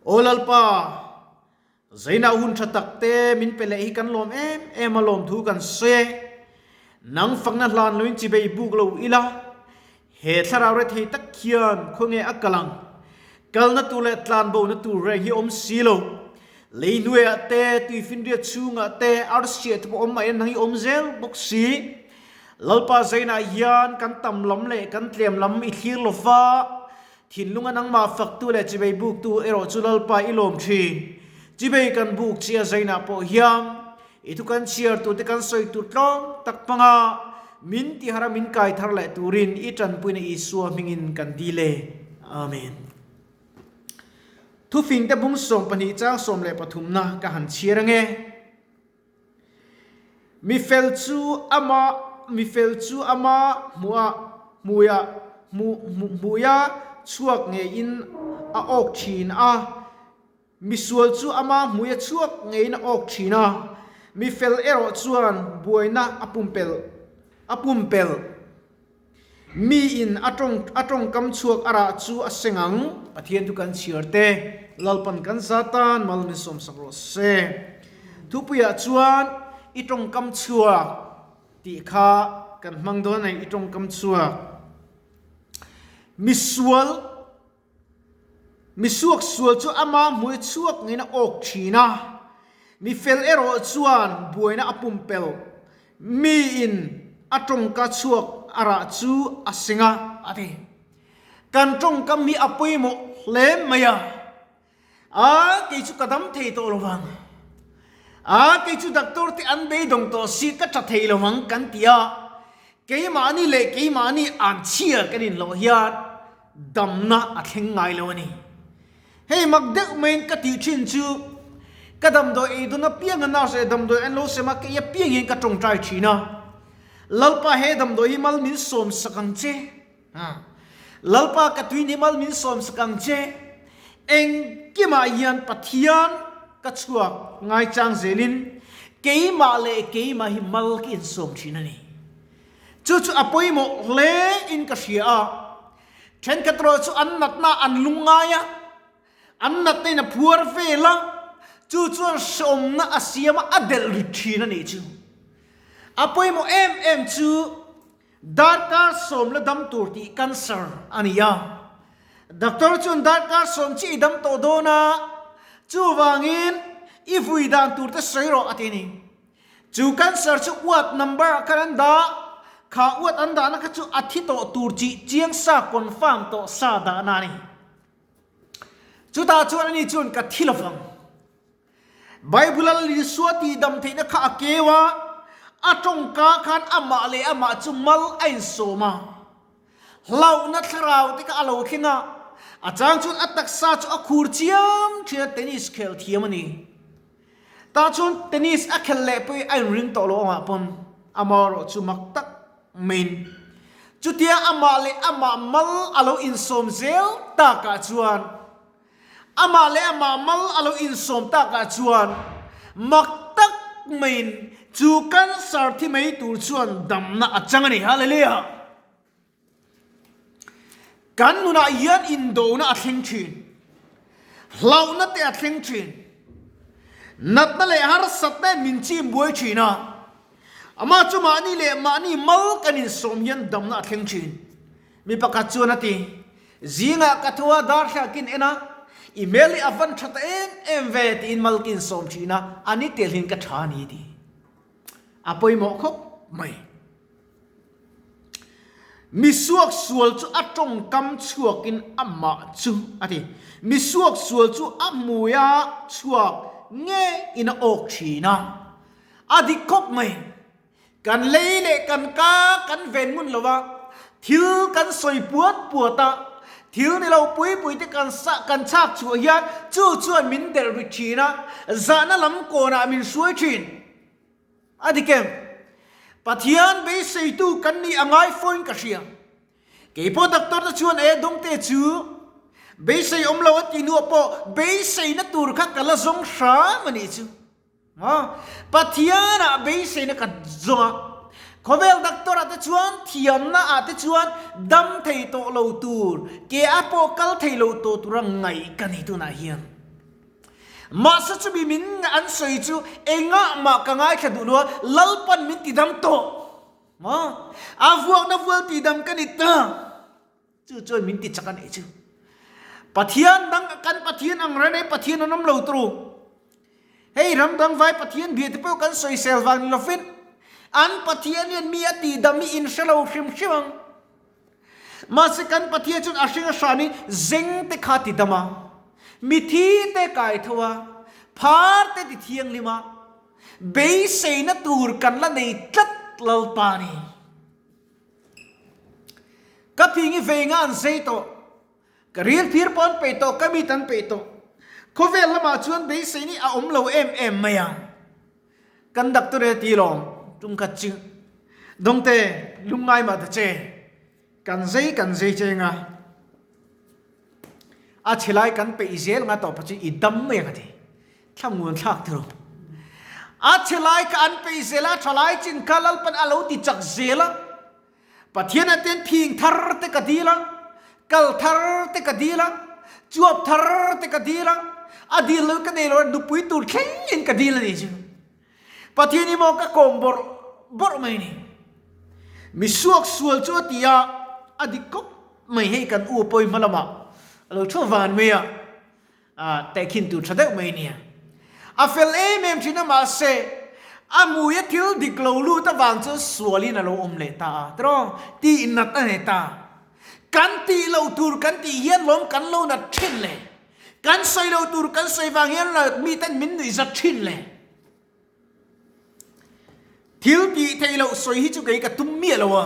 Aw Lalpa, Zaina hun tha tak te min pe leh hi kan lawm em em a lawmthu kan sawi e. Nang fakna hlan loin chibei buk lo ila, he thlarau rethei tak khian khawnge a kal ang? Kalna tur leh tlanbo na tur reng hi awm si lo. Lei hnuaiah te, tuifinriat chhungah te, arsiah te pawh awm mah ila nang hi awm zel bawk si. Lalpa Zainah hian kan tam lam leh kan tlem lam i thlir lo va, Thinlunga nangmah faktu leh chibei buktu erawh chu Lalpa i lawm thin. Chibei kan buk chi a zainah pawh hian i thu kan chhiar turte kan sawi tur tlawm tak hmanga min tihar a min kai thar leh turin i tanpuina Isua hmingin kan dil e. Amen. Thufingte bung 12 chang 13 na ka han chhiar ange. Mi fel chu ama mi fel chu ama hmuhah hmuiah hmuh hmuia chhuak ngeiin a awk thin a, mi sual chu ama hmuia chhuak ngeiin a awk thin a, mi fel erawh chuan buaina a pumpelh a pumpelh. Mi in a tawng a tawngkam chhuak a rah chu a seng ang. Pathian chu kan chhiar te, Lalpan kan za tan mal min sawmsak rawh se. Thupuiah chuan i tawngkam chhuak tih kha kan hmang dawn a ni, i tawngkam chhuak. Misual, misuak sual chu ama hmui chhuak ngeiin a awk thin a, mi fel erawh chuan buaina a pumpelh. Mi in a tawngka chhuak a rah chu a seng a, a ti. Kan tawngkam hi a pawimawh hle mai a. A, kei chu ka dam thei tawh lo vang. A, kei chu doctor te an beidawng tawh si ka tha thei lo vang kan ti a. Keimahni leh keimahni an chhia kan inhlawh hian damna a thleng ngai lo a ni. Hei mak deuh maiin ka tih thin chu ka damdawi ei dawn apiang a nurse leh damdawi an lo sem a, kei apiang hian ka tawngtai thin a, Lalpa he damdawi hi mal min sawm sak ang che, Lalpa ka tuin hi mal min sawm sak ang che, engkimah hian Pathian ka chhuak ngaichang zelin keimah leh keimah hi mal ka insawm thin a ni. Chu chu a pawimawh hle in ka hria a. Thenkhat erawh chu an natna an lung ngai a, an natna in a phuar vel a, chu chuan hreawmna a siam a, a delh rit thin a nih chu. A pawimawh em em chu darkar sawm la dam tur tih cancer a ni a. Doctor chuan darkar sawm chiah i dam tawh dawn a, chuvangin i vui dan tur te sawi rawh a ti a ni. Chu cancer chu uat number ah khan an dah, kha uat an dahna kha chu a thi tawh tur chi chiang sa confirm tawh sa dahna a ni. Chutah chuan ani chuan ka thi lovang. Bible a Isua tihdam theihna kha a keu a, a tawngka khan amah leh amah chu mal a insawm a. Hlauhna thlarau te kha a lo thleng a, a chang chuan a taksa chu a khur chiam thin a, tennis khel thiam a ni. Tah chuan tennis a khelh leh pawhin a inring tawh lo angah pawn amaherawh chu mak tak maiin chutia amah leh amah mal a lo insawm zel takah chuan amah leh amah mal a lo insawm takah chuan mak tak maiin chu cancer thi mai tur chuan damna a chang a ni. Hallelujah! Kan nunah hian indona a thleng thin. Hlauhna te a thleng thin. Natna leh harsatna in min chim buai thin a. Amah chu mahni leh mahni mal kan insawm hian damna a thleng thin. Mi pakhat chuan a ti, Zingah ka thu a, darthlakin en a, i hmel hi a van tha ta em em ve tiin mal ka insawm thin a, a ni telhin ka tha a ni ti. A pawimawh khawp mai. Mi suaksual chu a tawngkam chhuakin amah chu a ti. Mi suaksual chu a hmuia chhuak ngeiin a awk thin a. A dik khawp mai. Kan lei leh kan ka kan ven ngun lo a, thil kan sawi puat puat a, thil ni lo pui pui te kan sah kan chhak chhuah hian chu chuan min delh ri thin a, zahna lam kawnah min hruai thin. A dik em? Pathian beiseitu kan nih a ngai fawin ka hria. Keipawh doctor te chuan e dawngte chu beisei awm lo a tih hnuah pawh beiseina tur kha ka la zawng hram a nih chu. Maw? Pathianah beiseina ka zawng a. Khawvel doctor ah te chuan thiamna ah te chuan dam thei tawh lo tur, ke a pawh kal thei lo tawh tura ngaih ka ni tunah hian. Mahse chumi min an sawi chu engah mah ka ngaithla duh lo a, Lalpan min tidam tawh maw? A vuakna vual tidam ka ni ta. Chu chuan min ti chak a nih chu. Pathian dang kan Pathian ang reng reng Pathian an awm lo turu. Hei ram dang vai Pathian bia te pawh kan sawisel vang ni lovin an Pathian hian mi a tihdam hi in hre lo hrim hrim ang. Mahse kan Pathian chuan a hring a hran in zeng te kha ti dam a, mithi te kai tho a, phar te ti thianghlim a, beiseina tur kan la nei tlat Lalpa ni. Ka phing i vei nga an zei tawh. Ka ril phir pawh an peih tawh, ka mit an peih tawh. Khawvel lamah chuan beisei ni a awm lo em em mai a. Kan doctor e ti lawm, tum khat chu. Dawngte, lungngai mah ta che. Kan zei kan zei che nga. A chhe lai kan peih zel nga tawh pawh chu i dam mai ang a ti. Thlamuan thlak tiro. A chhe lai kha an peih zel a, tha lai chin kha Lalpan a lo ti chak zel a. Pathian ah ten phing thar te ka dil a, kal thar te ka dil a, chuap thar te ka dil a, a dil lo ka nei lo a, nupui tur thleng in ka dil a nih chu. Pathian hi maw ka kawm bawrh bawrh mai ni. Mi suak sual chu a ti a, a dik khawp mai hei kan u pawi hma lamah a lo thu van mai a. Tehkhin tur tha deuh mai nia. A fel em em thin a mahse a hmui a thil dik lo lut avang chuan sualin a lo awm leh ta a tiraw tih nat a nei ta. Kan tih loh tur kan tih hian lawm kan lo nat thin le. Kan sawi loh tur kan sawi vang hian miten min nuihzat thin le. Thil tih theih loh sawi hi chu kei ka tum miah lo a,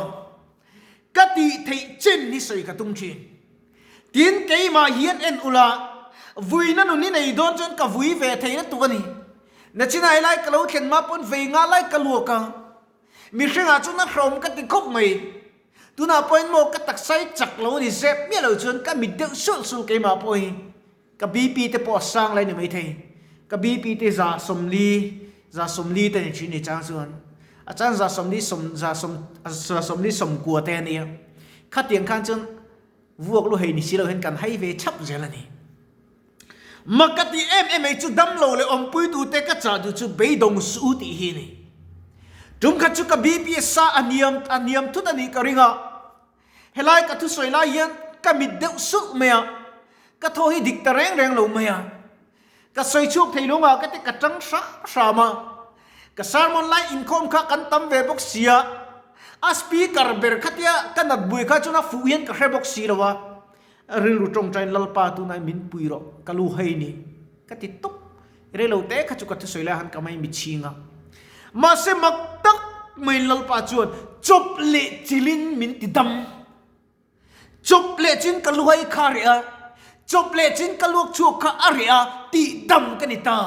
ka tih theih chen hi sawi ka tum thin. Tin, keimah hian en ula, vuina nun hi nei dawn chuan ka vui ve thei na tuk a ni. Nachinai lai ka lo thlen hma pawn vei nga lai ka luak a, mihringah chuan a hrehawm ka ti khawp mai. Tunah pawhin maw ka taksa hi chak lo a ni zep miah lo chuan ka mit deuh sulh sulh keimah pawh hi. Ka BP te pawh a sang lai ni maithei. Ka BP te 140, 140 te ni thin ni chang chuan. A chan 140 sawm, 100, 140 90 te a nia. Khatiang khan chuan vuak lu hei ni si lo hian kan hai ve chhap zel a ni. Mak ka tih em em ei chu dam lo leh awmpuitu te ka chah duh chu beidawng suh u tih hi a ni. Tum khat chu ka BP a sa a hniam, a hniam thut a nih ka ring a. Helai ka thusawi lai hian ka mit deuh sulh mai a, ka thaw hi dik ta reng reng lo mai a. Ka sawi chhuak thei lo ngah ka ti ka tang hram hram a. Ka sermon lai inkhawm kha kan tam ve bawk si a, a speaker ber khatia ka nat bui kha chuan a fuh hian ka hre bawk si lo a. Rilru tawngtain Lalpa tunai min pui rawh, ka lu hei ni. Ka ti tawp. Reilo te kha chu ka thusawi lai han ka mai mi chhing a. Mahse mak tak mai Lalpa chuan chawp leh chilin min ti dam. Chawp leh chin ka lu hai kha a reh a, chawp leh chin ka luak chhuak kha a reh a, tih dam ka ni ta.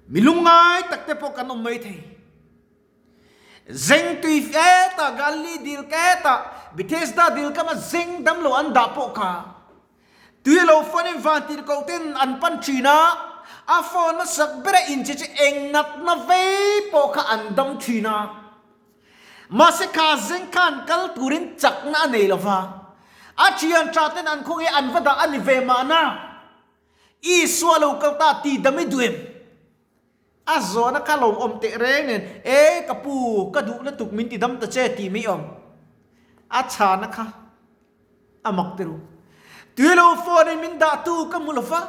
Mi lungngai tak te pawh kan awm mai thei. Zeng tui feta Galilee dil keta Bethesda dil kama zeng dam lo an dah pawh kha tui lo fanin van tir ko ten an pan thin a, a phone hmasak bera inche chu eng natna vei pawh kha an dam thin a. Mahse kha zeng khan kal turin chakna a nei lova, a thian tha ten an khawnge an va dah a ni ve mahna. Isua lo kal ta ti dam i duh em? A zawhna kha lo awm teh reng nen, E ka pu, ka duh lutuk min ti dam ta che tih mai awm. A chhana kha a mak ti ru. Tui lo phone in min dah tu ka hmu lo va,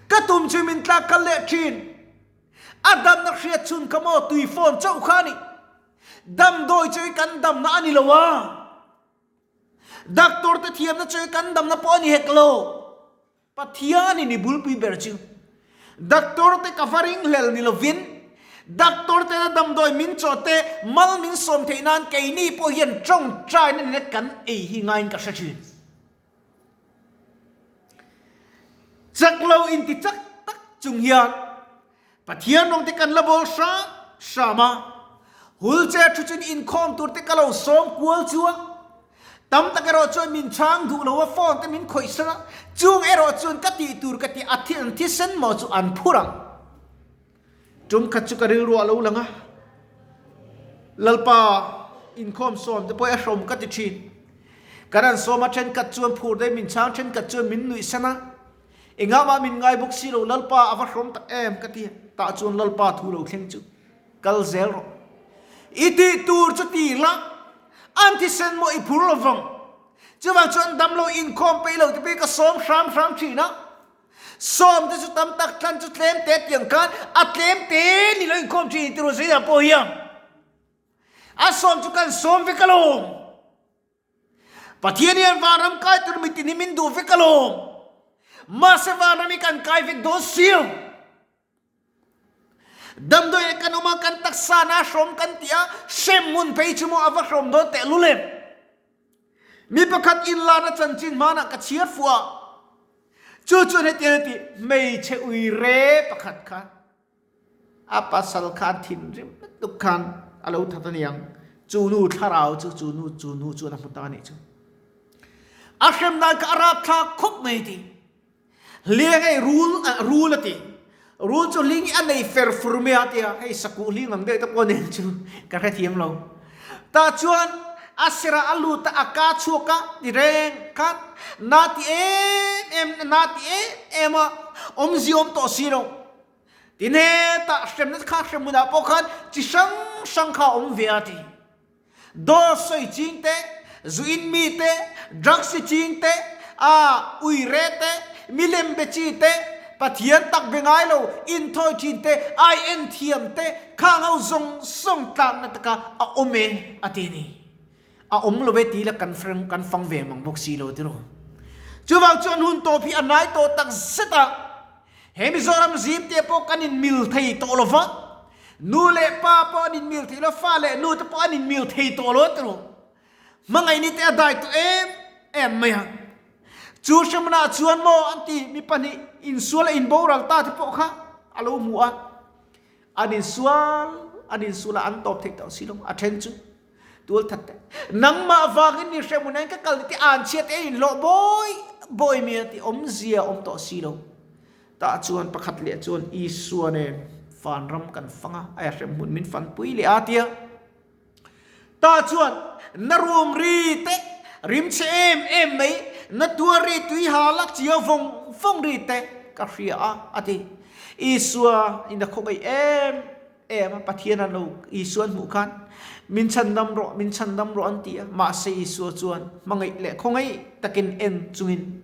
ka tum chu min tlak kal leh thin. A damna hriat chhun kha maw tui phone chauh kha a ni. Damdawi chu i kan damna a ni lo a. Doctor te thiamna chu i kan damna pawh a ni hek lo. Pathian in i bulpui ber chu Doctor te ka va ringhlel ni lovin Doctor tena damdawi min chaw te mal min sawm theih nan keini pawh hian tawngtaina nena kan ei hi ngaiin ka hre thin. Chak lo inti chak tak chung hian Pathian rawng te kan la bawl hram hram a, wheelchair thu chuan inkhawm tur te ka lo sawm kual chu a, tam tak erawh chuan min chhang duh lo a, phone te min khawih san a, chung erawh chuan ka tih tur ka tih a an thisen maw chu an phur ang. Tum khat chu ka rilru a lo lang a, Lalpa inkhawm sawm te pawh a hrawm ka ti thin. Kan an sawm a, thenkhat chuan phur daih min chhang, thenkhat chuan min nuih san a. Engah mah min ngai bawk si lo, Lalpa a va hrawm tak em ka ti a, tah chuan Lalpa thu lo thleng chu kal zel rawh. I tih tur chu ti la, an thisen maw i phur lo vang. Chuvang chuan damlo inkhawm peih lo te pawh hi ka sawm hram hram thin a. Sawm te chu tam tak thlan chu tlem te tiang khan a tlem te ni lo inkhawm thin ti ru zingah pawh hian a sawm chu kan sawm vek alawm. Pathian hian vanram kai tur mitin hi min duh vek alawm. Mahse vanram hi kan kai vek dawn si lo. Damdawi leh kan awm a, kan taksa na hrawm kan ti a, hrem hmun phei chu maw a va hrawm dawn teh lul em? Mi pakhat inlarna chanchin hmanah ka chhiar fuh a, chu chuan hetiang a ti, hmeichhe ui re pakhat kha a pasal khan thinrim lutuk khan a lo that aniang, chu nu thlarau chu chu nu chu nu chuan a hmu ta a nih chu. A hrem dan kha a rapthlak khawp mai a ti. Hliang hei rul rul a ti. Rul chu hling hi a nei fer fur mai a tia, hei sakuh hling ang deuh te pawh nen chu ka hrethiam lo. Tah chuan a serah a lut a, a ka chhuak a ti reng khan na ti em em na ti em em a, awmzia awm tawh si lo. Tin hetah hremna kha hrem hunah pawh khan chi hrang hrang kha a awm ve a ti. Dawr sawi ching te, zu in mi te, drugs i ching te, a ui re te, milem be chi te, Pathian tak be ngai lo, inthawi thin te, ai en thiam te, khang ho zawng zawng tlakna taka a awm e a ti ni. A awm lo e ti la kan kan fang ve mang bawk si lo tiraw. Chuvang chuan hun tawp hi a nai tawh tak zet a. He Mizoram zimte pawh kan inmil thei tawh lo va, nu leh pa pawh an inmil thei lo, fa leh nu te pawh an inmil thei tawh lo tiraw. Hmangaihni te a dai tawh em em mai a. Chu hremna chuan maw an ti, mi pahnih insual a inboral ta te pawh kha a lo hmu a. An insual, an insual a, an tawp thei tawh si lo, a then chu. Tual that te. Nangmah vangin ni hrem unain ka kal ti an chhiat e in hlawh bawi bawi mi a ti awmzia awm tawh si lo. Tah chuan pakhat leh chuan Isua nen vanram kan fang a, a hrem hmun min fanpui leh a tia. Tah chuan na rum ri te rim chhe em em mai, na tuar ri tui ha la chiau vawng vawng ri te ka hria a a ti. Isua in a khawngaih em em a, Pathian an lo Isua an hmuh khan min chhandam rawh, min chhandam rawh an ti a, mahse Isua chuan hmangaih leh khawngaih takin en chungin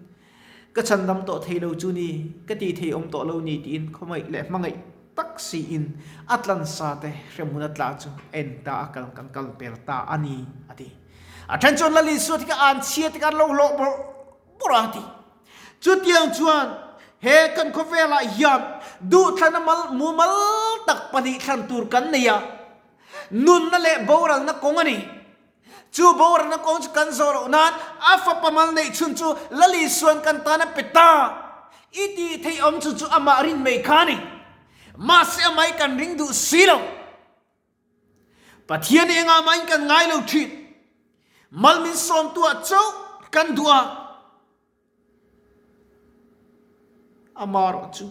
ka chhandam tawh thei lo chu ni, ka tih thei awm tawh lo ni tiin khawngaih leh hmangaih tak siin a tlansa te hremhmun a tla chu en ta a kal kan kal per ta a ni a ti. A then chuan Lal Isua te kha an chhia te kha an lo hlawh bawrh bawrh a ti. Chutiang chuan he kan khawvelah hian duhthlana mal mumal tak pahnih thlan tur kan nei a, nunna leh boralna kawng a ni. Chu boralna kawng chu kan zawh loh nan a fapa mal neih chhun chu Lal Isua'n kan tan a pe ta. I tih theih awm chu chu amah rin mai kha a ni. Mahse amah hi kan ring duh si lo. Pathian engah mahin kan ngai lo thin. Mal min sawmtuah chauh kan duh a. Amarawh chu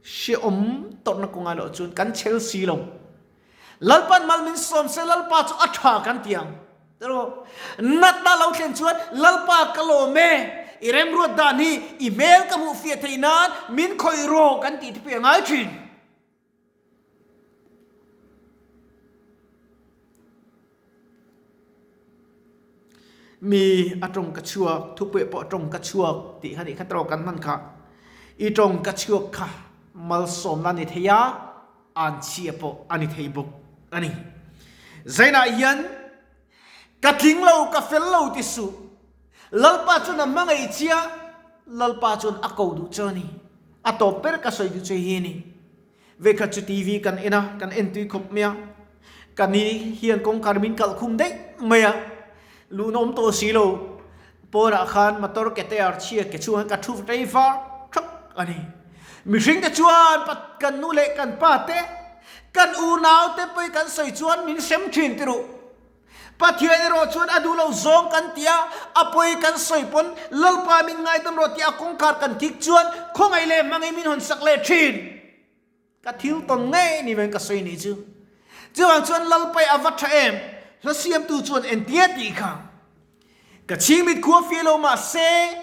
hrehawm tawrhna kawngah loh chuan kan chhel si lo. Lalpan mal min sawm se Lalpa chu a tha kan ti ang. Tiraw? Natna lo thlen chuan Lalpa ka lawm e, i remruat dan hi i hmel ka hmuh fiah theih nan min khawih rawh kan tih te pawh i a ngai thin. Mi a tawng ka chhuak, thupuia pawh a tawng ka chhuak tih kha nih kha tawh kan hman kha. I tawng ka chhuak kha malsawmna a ni thei a, anchhia pawh a ni thei bawk a ni. Zainah hian ka tling lo, ka fel lo ti suh. Lalpa chuan a hmangaih chia, Lalpa chuan a ko duh che a ni. A tawp ber ka sawi duh che hi a ni. Vekhat chu TV kan en a, kan en tui khawp mai a. Ka ni hian kawngkhar min kalh khum daih mai a, luhna awm tawh si lo. Pawnah khan motor ke te ar chhia ke chhungah ka thu rei var thak a ni. Mihring te chuan kan nu leh kan pa te, kan unau te pawh kan sawi chuan min hrem thin ti ruh. Pathian erawh chuan a duh lo zawng kan ti a, a pawi kan sawi pawn Lalpa min ngaidam rawh tih a kawngkhar kan kik chuan khawngaih leh hmangin min hawn sak leh thin. Ka thil tawn ngei ni mai ka sawi nih chu. Chuvang chuan Lalpai a va tha em? Hla siamtu chuan entia tih kha. Ka chhingmit khua fia lo mahse.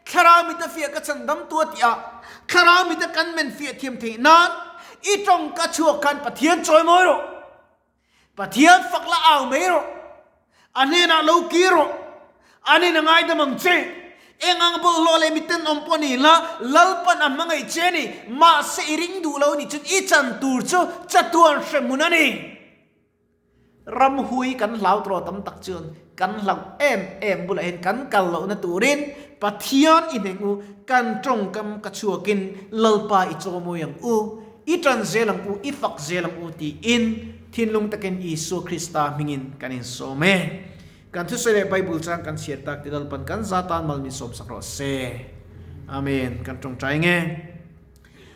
Thlarau mita fiah ka chhandamtu a tih a, Thlarau mita kan men fiah thiam theih nan i tawngka chhuak khan Pathian chawi mawi rawh. Pathian fak la au mai rawh. A hnenah lo kir rawh. A hnena ngaidam ang che. Eng ang bawlhhlawh leh miten awm pawh ni la, Lalpan a hmangaih che a ni. Mahse i ring duh lo ni chuan i chan tur chu chatuan hrehmun a ni. Ramhui kan hlau tawh tam tak chuan kan hlauh em em bulah hian kan kal lohna turin Pathian i hneng u, kan tawngkam ka chhuakin Lalpa i chawmawi ang u, i tan zel ang u, i fak zel ang u tiin thinlung takin Isua Krista hmingin kan insawm e. Kan thusawi leh Bible chang kan chhiar tak ti Lalpan kan za tan mal min sawmsak rawh se. Amen. Kan tawngtai nge.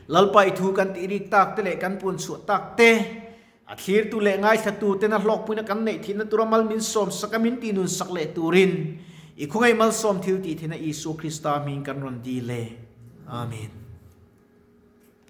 Lalpa i thu kan tih rik tak te leh kan puan chhuah tak te A thlirtu leh ngaithlatu tena hlawkpuina kan neih thihna tura mal min sawmsak a min tihnunsak leh turin i khawngaih malsawm thil tih thihna Isua Krista hming kan rawn dil e. Amen.